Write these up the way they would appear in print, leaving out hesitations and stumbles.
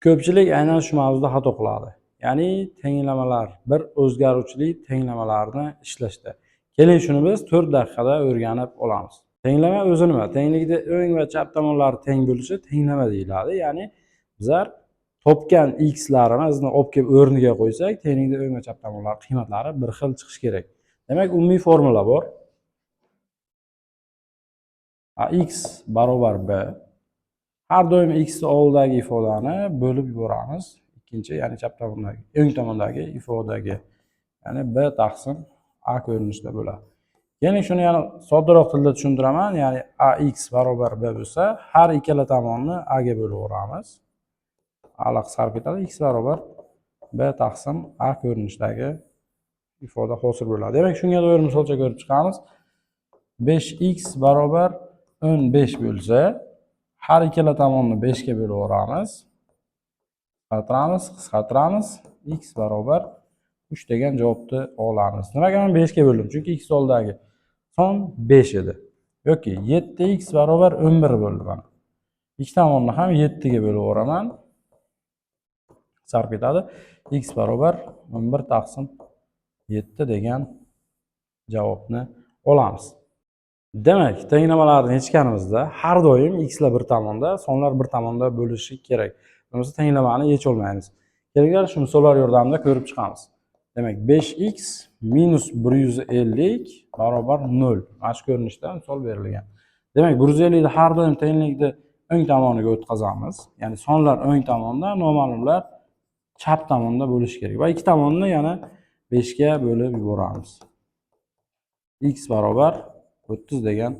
Ko'pchilik aynan shu mavzuda xato qiladi. Ya'ni tenglamalar, bir o'zgaruvchili tenglamalarni ishlashda. Keling, shuni biz 4 daqiqada o'rganib olamiz. Tenglama o'zi nima? Tenglikda o'ng va chap tomonlari teng bo'lishi tenglama deyiladi. Ya'ni bizlar topgan x-larimizni olib kelib o'rniga qo'ysak, tenglikda o'ng va chap tomonlar qiymatlari bir xil chiqishi kerak. Demak, umumiy formula bor. Ax barobar b. Har doim x oldidagi ifodani bo'lib yuboramiz. Ikkinchi, ya'ni chap tomondagi, o'ng tomondagi ifodaga. Ya'ni b taqsim a ko'rinishida bo'ladi. Keling, shuni yana soddaroq tilda tushuntiraman. Ya'ni ax barobar b bo'lsa, har ikkala tomonni a ga bo'lib yuboramiz. A qisqarib ketadi. X barobar b taqsim a ko'rinishidagi ifoda hosil bo'ladi. Demak, shunga doir misolcha ko'rib chiqamiz. 5x barobar 15 bo'lsa, har ikkala tomonni 5 ga bo'lib yuboramiz. Qisqartiramiz, qisqartiramiz. X barobar 3 degan javobni olamiz. Nimaga men 5 ga bo'ldim? Chunki x oldidagi son 5 edi. Yoki 7x barobar 11 bo'ldi mana. Ikki tomonni ham 7 ga bo'lib yuboraman. Qisqarib ketadi. X barobar 11 taqsim 7 degan javobni olamiz. Demak, tenglamalarni yechganimizda har doim x lar bir tomonda, sonlar bir tomonda bo'lishi kerak. Bo'lmasa tenglamani yecha olmaymiz. Kelinglar, shu misollar yordamida ko'rib chiqamiz. Demak, 5x minus 150 barobar 0. Mana shu ko'rinishda misol berilgan. Demak, 150 ni har doim tenglikni o'ng tomoniga o'tkazamiz. Ya'ni sonlar o'ng tomonda, noma'lumlar chap tomonda bo'lishi kerak. Va ikki tomonni yana 5 ga bo'lib yuboramiz. X barobar 30 degan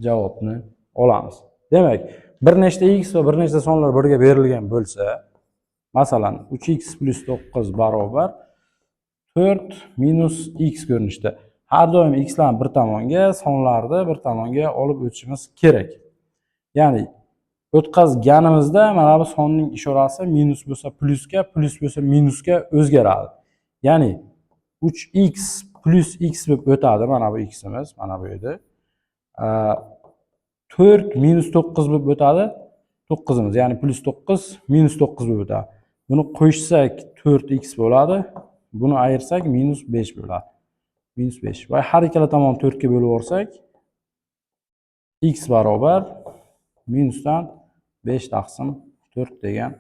javobni olamiz. Demak, bir nechta x va bir nechta sonlar birga berilgan bo'lsa, masalan, 3x plyus 9 barobar 4 minus x ko'rinishda. Har doim x larni bir tomonga, sonlarni bir tomonga olib o'tishimiz kerak. Ya'ni o'tkazganimizda mana bu sonning ishorasi minus bo'lsa plyusga, plyus bo'lsa minusga o'zgaradi. Ya'ni 3x plyus x bo'lib o'tadi mana bu ximiz, mana bu yerda. 4 minus 9 bo'lib o'tadi 9imiz, ya'ni plyus 9 minus 9 bo'lib o'tadi. Buni qo'shsak 4x bo'ladi. Buni ayirsak minus 5 bo'ladi. Minus 5. Va har ikkala tomonni 4 ga bo'lib yuborsak, x barobar minusdan 5 taqsim 4 degan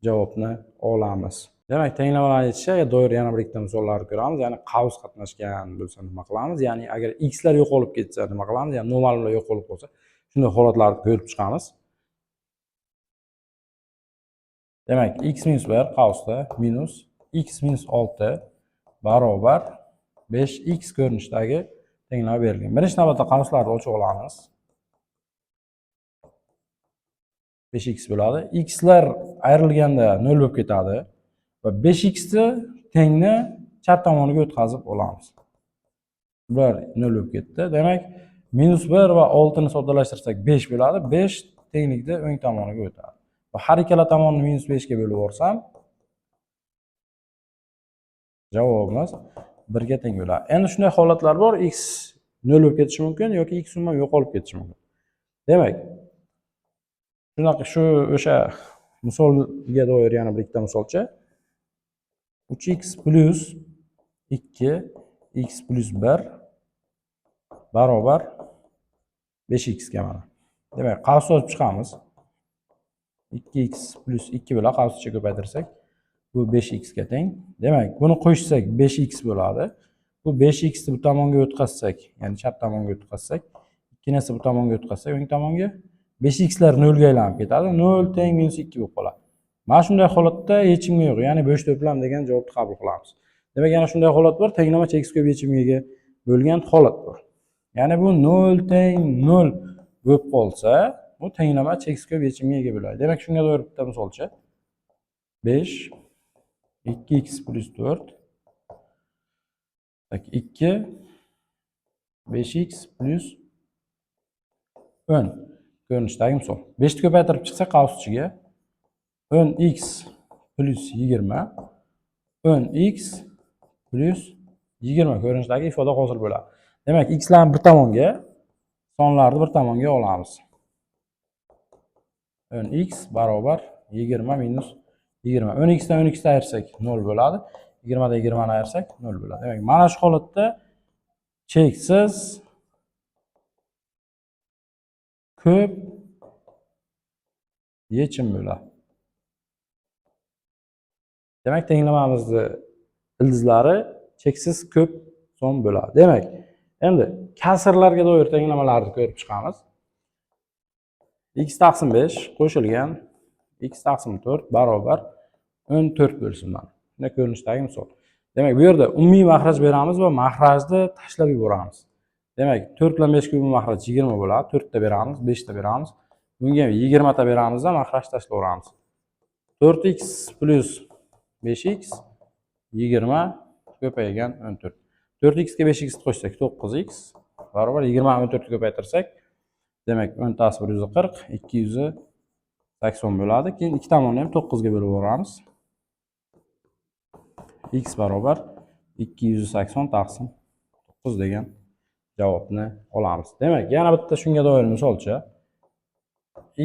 javobni olamiz. Demak, tenglamalarni yechishga doir yana bir ikkita misollarni ko'ramiz. Ya'ni qavs qatnashgan bo'lsa nima qilamiz? Ya'ni agar x lar yo'qolib ketsa nima qilamiz? Ya'ni noma'lumlar yo'qolib qolsa, shunday holatlarni ko'rib chiqamiz. Demak, x minus 1 qavsda minus x minus 6 barobar 5x ko'rinishidagi tenglama berilgan. Birinchi navbatda qavslarni ochib olamiz. 5x bo'ladi. X lar ayrilganda 0 bo'lib ketadi va 5x ni tengni chap tomoniga o'tkazib olamiz. Bular 0 bo'lib ketdi. Demak, minus 1 va 6 ni soddalashtirsak 5 bo'ladi. 5 tenglikni o'ng tomoniga o'tadi. Va har ikkala tomonni minus 5 ga bo'lib yuborsam, javobimiz 1 ga teng bo'ladi. Endi shunday holatlar bor, x 0 bo'lib ketishi mumkin yoki x umuman yo'qolib ketishi mumkin. Demak, shunaqa shu o'sha misolga doir yana bir ikkita misolcha. 3x plyus 2 x plyus 1 barobar 5x ga mana. Demak, qavs ochib chiqamiz. 2x plyus 2 bilan qavs ichiga ko'paytirsak, bu 5x ga teng. Demak, buni qo'shsak 5x bo'ladi. Bu 5x ni bu tomonga o'tkazsak, ya'ni chap tomonga o'tkazsak, ikkinisi bu tomonga o'tkazsak, o'ng tomonga 5x lar 0 ga aylanib ketadi. 0 teng minus 2 bo'lib qoladi. Mana shunday holatda yechimi yo'q, ya'ni bo'sh to'plam degan javobni qabul qilamiz. Demak, yana shunday holat bor, tenglama cheksiz ko'p yechimga ega bo'lgan holat bor. Ya'ni bu 0 teng 0 bo'lib qolsa, bu tenglama cheksiz ko'p yechimga ega bo'ladi. Demak, shunga doir bitta misolcha. 5 2x plyus 4 так 2 5x plyus 10 ko'rinishdagi misol. 5 ni ko'paytirib chiqsak qavs ichiga 10x plyus 20 10x plyus 20 ko'rinishidagi ifoda hosil bo'ladi. Demak, x larni bir tomonga, sonlarni bir tomonga olamiz. 10x barobar 20 minus 20. 10 x dan 10 x ni ayirsak, 0 bo'ladi. 20 dan 20 ni ayirsak, 0 bo'ladi. Demak, mana shu holatda cheksiz ko'p yechim bo'ladi. Demak, tenglamamizni ildizlari cheksiz ko'p son bo'ladi. Demak, endi kasrlarga doir tenglamalarni ko'rib chiqamiz. X taqsim 5 qo'shilgan x taqsim 4 barobar 14 bo'lsin mana. Bunday ko'rinishdagi misol. Demak, bu yerda umumiy mahraj beramiz va mahrajni tashlab yuboramiz. Demak, 4 bilan 5 ga umumiy mahraj 20 bo'ladi. 4 ta beramiz, 5 ta beramiz. Bunga ham 20 ta beramiz da mahraj tashlab yuboramiz. 4x plyus 5x 20 ko'paygan 14. 4x ga 5x qo'shsak, 9x barobar 20 14 ga ko'paytirsak, demak, 10 tasi 140, 280 bo'ladi. Keyin ikki tomonni ham 9 ga bo'lib yuboramiz. X barobar 280 taqsim 9 degan javobni olamiz. Demak, yana bitta shunga doir misolcha.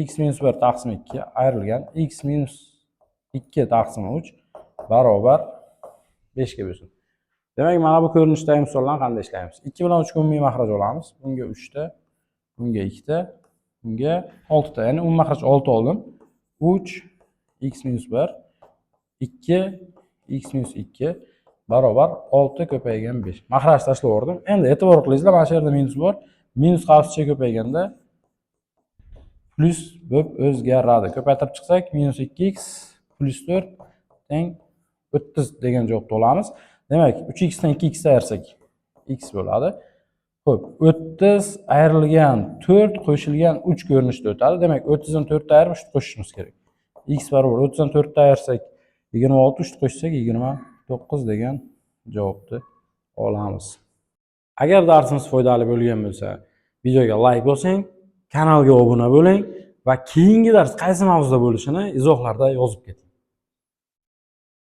X minus 1 taqsim 2 ayrilgan x minus 2 taqsim 3 barobar 5 ga bo'lsin. Demak, mana bu ko'rinishdagi misollarni qanday ishlaymiz? 2 bilan 3 ga umumiy mahraj olamiz. Bunga 3 ta, bunga 2 ta, bunga 6 ta. Ya'ni umumiy mahraj 6 oldim. 3 x minus 1, 2 x minus 2 barobar 6 ko'paygan 5. Mahraj tashlab yubordim. Endi e'tibor qilingizlar, mana shu yerda minus bor. Minus qavscha ko'payganda plyus bo'lib o'zgaradi. Ko'paytirib chiqsak, minus 2x plyus 4 teng 30 degan javobni olamiz. Demak, 3x dan 2x ayirsak, x bo'ladi. Xo'p, 30 ayrilgan 4 qo'shilgan 3 ko'rinishda o'tadi. Demak, 30 dan 4 ni ayirib 3 qo'shishimiz kerak. X barobar 30 dan 4 ni ayirsak 26, 3 qo'shsak 29 degan javobni olamiz. Agar darsimiz foydali bo'lgan bo'lsa, videoga layk bosing, kanalga obuna bo'ling va keyingi dars qaysi mavzuda bo'lishini izohlarda yozib keting.